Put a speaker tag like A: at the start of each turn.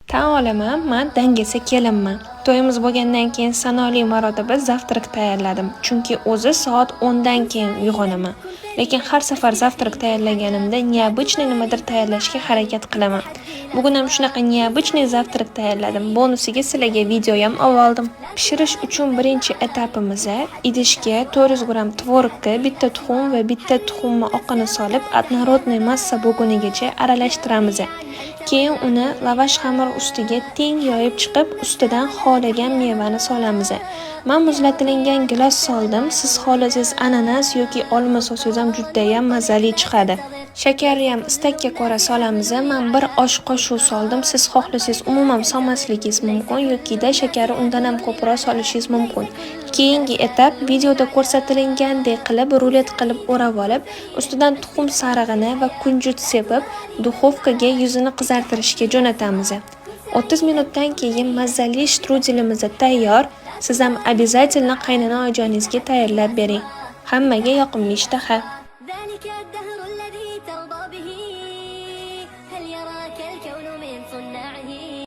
A: Tan olaman, man dangasa kelinman. To'yimiz bo'lgandan keyin sanoqli marotaba завтрак tayyorladim. Chunki o'zi soat 10 dan keyin uyg'onaman. Lekin har safar завтрак tayyorlaganimda необычный nimadir tayyorlashga harakat qilaman. Bugun ham shunaqa необычный завтрак tayyorladim. Bonusiga sizlarga videoyam oldim. Pishirish uchun birinchi etapimiz idishga 400 gramm tvorogga bitta tuxum va bitta tuxumni oqini solib, однородный massa bo'lgunigacha aralashtiramiz. Keyin uni lavash xamir ustiga teng yoyib chiqib, ustidan xohlagan mevani solamiz. Men muzlatilgan gilos soldim. Siz xohlasangiz, ananas yoki olma solsangiz ham judayam mazali chiqadi. Shakarni ham istakka ko'ra solamiz. Men bir osh qoshiq soldim. Siz xohlasangiz, umuman solmasligingiz mumkin yokida shakarni undan ham ko'proq solishingiz mumkin. Keyingi etap videoda ko'rsatilgandek qilib rulet qilib o'rab olib, ustidan tuxum sarig'ini va kunjut sepib, duxovkaga yuzini qizartirishga jo'natamiz. 30 minutdan keyin mazali shstrudelimiz tayyor. Siz ham обязательно qaynona oyijoningizga tayyorlab bering. Hammaga yoqimli ishtaha.
B: ذلك الدهر الذي ترضى به، هل يراك الكون من صناعه؟